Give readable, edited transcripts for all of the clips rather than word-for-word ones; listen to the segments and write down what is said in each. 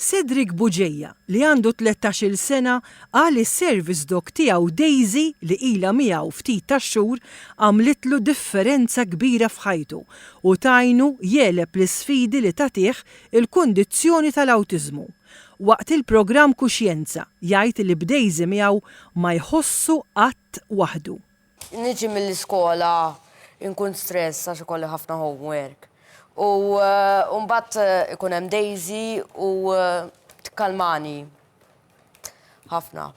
Cedric Bugeja, li għandu 13-il sena, qal li s-service dog tiegħu Daisy, li ilha miegħu ftit tax-xhur, għamlitlu differenza kbira f'ħajtu u tgħinu jegħleb l-isfidi li tagħtih il-kundizzjoni tal-awtiżmu. Waqt il-programm Kuxjenza jgħid li b'Daisy miegħu ma jħossu qatt waħdu. Niġi mill-iskola nkun stress għax ikolli ħafna homework. U mbagħad ikun hemm Daisy u tikkalmani ħafna.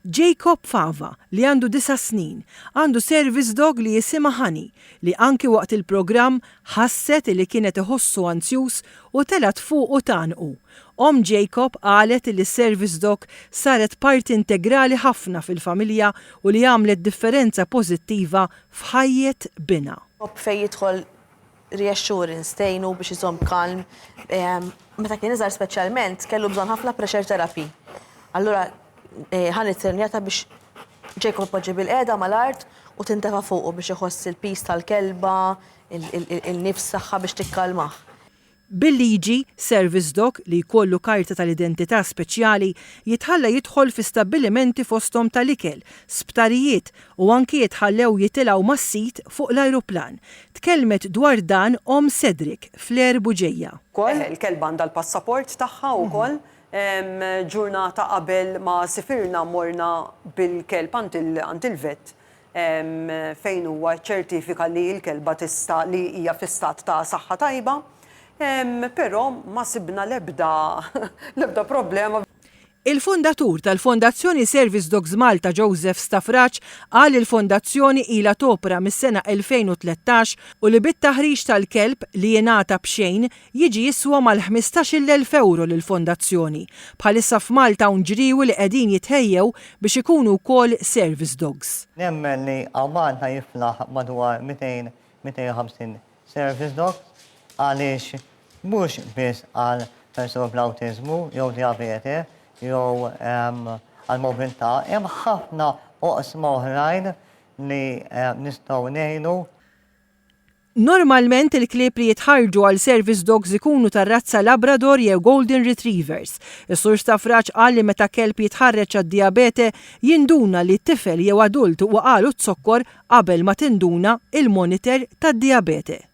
Jacob Fava, li għandu disa' snin, għandu service dog li jisimha Honey, li anki waqt il-programm ħasset li kien qed iħossu anzjuż u telgħet fuqu tgħannqu. Omm Jacob qalet li s-service dog saret parti integrali ħafna fil-familja u li għamlet differenza pożittiva f'ħajjet binha. Fejn jidħol reassurance tgħinu biex iżomm kalm. Meta kien iżgħar speċjalment kellu bżonn ħafna pressure therapy. Allura Honey ttrenjata biex Jacob ipoġġi bilqiegħda mal-art u tintefa' fuqu biex iħoss il-piż tal-kelba, il-nifs tagħha biex tikkalmah. Bil-liġi, service dog li jkollu karta tal-identità speċjali jitħalla jidħol fi stabbilimenti fosthom tal-ikel, sptarijiet u anki jitħallew jitilgħu mas-sit fuq l-ajruplan. Tkellmet dwar dan omm Cedric, Flair Bugeja. Il-kelba għandha l-passaport tagħha wkoll. Ġurnata qabel ma sifirna morna bil-kelb għand il-vet fejn huwa ċċertifika li l-kelba tista' li hija fi stat ta' saħħa tajba, però ma sibna l-ebda l-ebda problema. Il-fundatur tal-Fondazzjoni Service Dogs Malta Joseph Stafrace qal li l-fondazzjoni ilha topera mis-sena 2013 u li bit-taħriġ tal-kelb li jingħata b'xejn jiġi jiswa mal-15-il elf ewro lill-fondazzjoni. Bħalissa f'Malta hawn ġriewi li qegħdin jitħejjew biex ikunu wkoll service dogs. Nemmen li hawn Malta jiflaħ madwar 200, 250 service dogs għaliex mhux biss għal persuni bl-awtiżmu jew dijabete jew għall-mobilità, hemm ħafna oqsma oħrajn li nistgħu ngħinu. Normalment il-klieb li jitħarrġu għal service dogs ikunu tar-razza Labrador jew Golden Retrievers. Is-Sur Stafrace qal li meta kelb jitħarreġ għad-dijabete jinduna li tifel jew adult waqagħlu z-zokkor qabel ma tinduna il-monitor tad-dijabete.